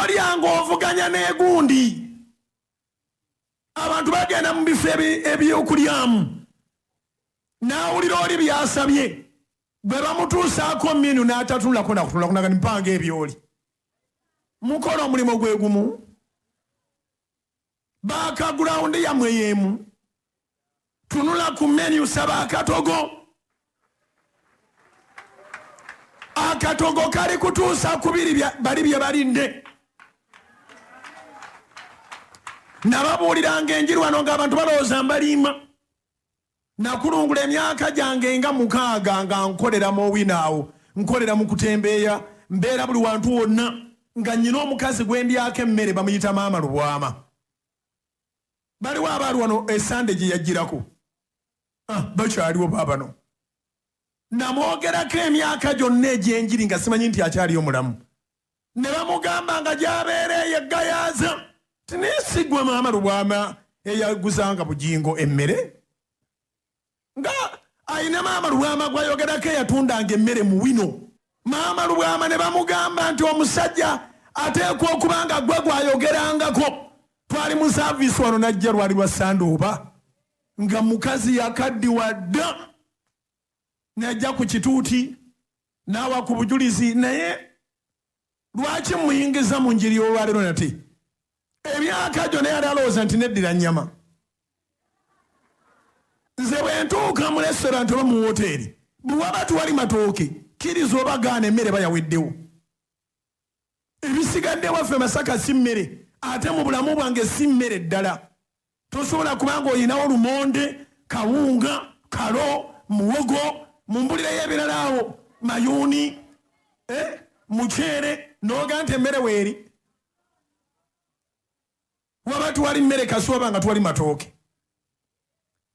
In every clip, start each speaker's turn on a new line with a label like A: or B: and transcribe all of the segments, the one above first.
A: Tolya ng'ovuganya n'egundi. Abantu bagenda mu bifo ebyokulyamu, n'awulira oli byasabye, bwe bamutuusaako menu n'atatunulako nakutunulako naga mpanga ebyoli. Mukola omulimu gwe gumu, background yammwe y'emu. Tunula ku menu, saba akatogo. Akatogo kali kutuusa kubiri bali bye balinde. Nababuuliranga enjiri wano ng'abantu balowooza mbalimba. Nakulungula emyaka gyange nga 6 nga nkolera mu owinaawo, nkolera mu kutembeeya, mbeera buli wantu wonna nga nnyina omukazi gwe ndyako emmere bamuyita Maama Lubwama. Baliwo abaali wano esande gye yagirako. Bakyaliwo baabano. Namwogerako emyaka gyonna egy'enjiri nga simanyi nti akyaliyo mulamu. Ne bamugamba nga gy'abeera eyo eggayaaza tineesigwa Maama Lubwama eyaguzanga Bugingo emmere. Nga ayina Maama Lubwama gw'ayogerako eyatundanga emmere mu wino. Maama Lubwama ne bamugamba nti omusajja ateekwa okuba nga gwe gw'ayogerangako. Twali mu service wano n'ajja lwali lwa Sande oba nga mukazi yakaddiwa dda. N'ajja ku kituuti n'awa ku bujulizi, naye lwaki muyingiza mu njiri y'olwaleero nate? Emyaka gyonna yali alowooza nti neddira nnyama. Nze bwe ntuuka mu restaurant oba mu woteeri, bwe waba tewali matooke, kkiriza oba gaana emmere bayaweddewo. Ebisigadde waffe Masaka si mmere, ate mu bulamu bwange si mmere ddala. Tosobola kubanga olinawo lumonde, kawunga, kalo, muwogo, mumbulireyo ebirala awo, mayuuni, muceere, n'oga nti emmere weeri. Waba tuwali mmere kasi waba nga tuwali matooke.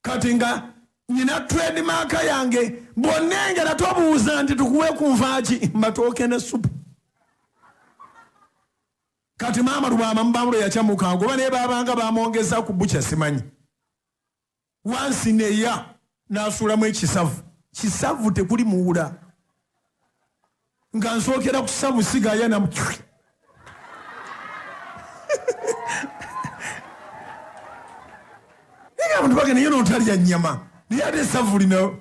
A: Kati nga nyina trademark yange bw'onnengera tobuuza nti tukuwe ku nvaaki, matooke ne supu. Kati Maama Lubwama mubamulo yakyamuka ngoba naye baabanga bamwongeza ku bukya simanyi. Wansi neya n'asuulamu ekisavu. Kisavu tekuli muwula. Nga nsookera ku kisavu sigaya na Naye abantu bagenda yo n'otalya nnyama. Naye ate essavu lino.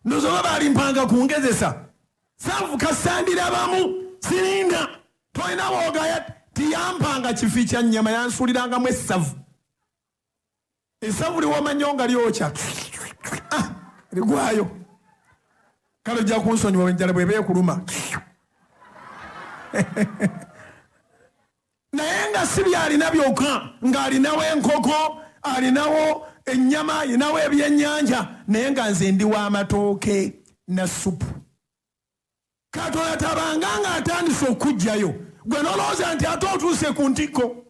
A: Ndowooza oba baalimpanga kungezesa. Savu kasandirabamu sirinda. Tolina bw'ogaya tiyampanga kifi kya nnyama, yansuulirangamu essavu. Essavu liwooma nnyo nga lyokya. Ligwayo. Kale ojja kunsonyiwa enjala bw'eba ekuluma. Naye nga si by'alina byokka, ng'alinawo enkoko, alinawo ennyama, alinawo ebyennyanja, naye nga nze ndi wa matooke na supu. Katonda tabanga ng'atandise okuggyayo, gwe n'olowooza nti ate otuuse ku ntikko.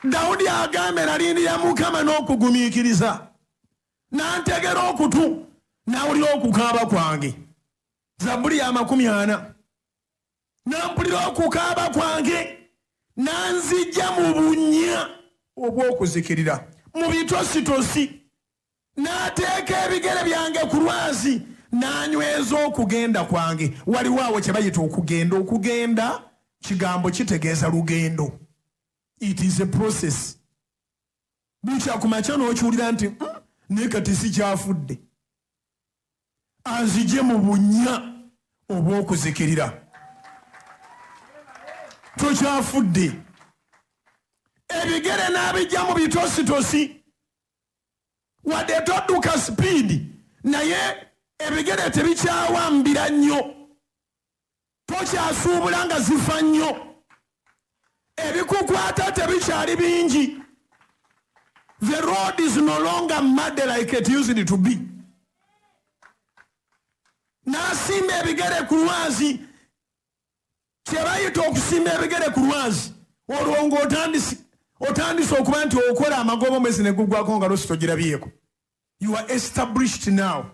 A: Dawudi agambye nalindira Mukama n'okugumiikiriza, n'antegera okutu, n'awulira okukaaba kwange. Zabbuli ya 40. N'ampulira okukaaba kwange, n'anzijja mu bunnya obw'okuzikirira, mu bitositosi. N'ateeka ebigere byange ku lwazi, n'anyweza okugenda kwange. Waliwo awo kye bayita okugenda. Okugenda kigambo kitegeeza lugendo. It is a process. Bukya ku makya n'okiwulira nti naye kati sikyafudde. Anzije mu bunnya obw'okuzikirira. Tokyafudde. Ebigere n'abijja mu bitositosi. Wadde todduka sipiidi, naye ebigere tebikyawambira nnyo. Tokyasuubula nga zifa nnyo. Ebikukwata tebikyali bingi. The road is no longer muddy like it used to be. N'asimba ebigere ku lwazi. Kye bayita okusimba ebigere ku lwazi, olwo ng'otandise okuba nti okola amagoba omwezi ne gugwako nga losi togirabyeko. You are established now.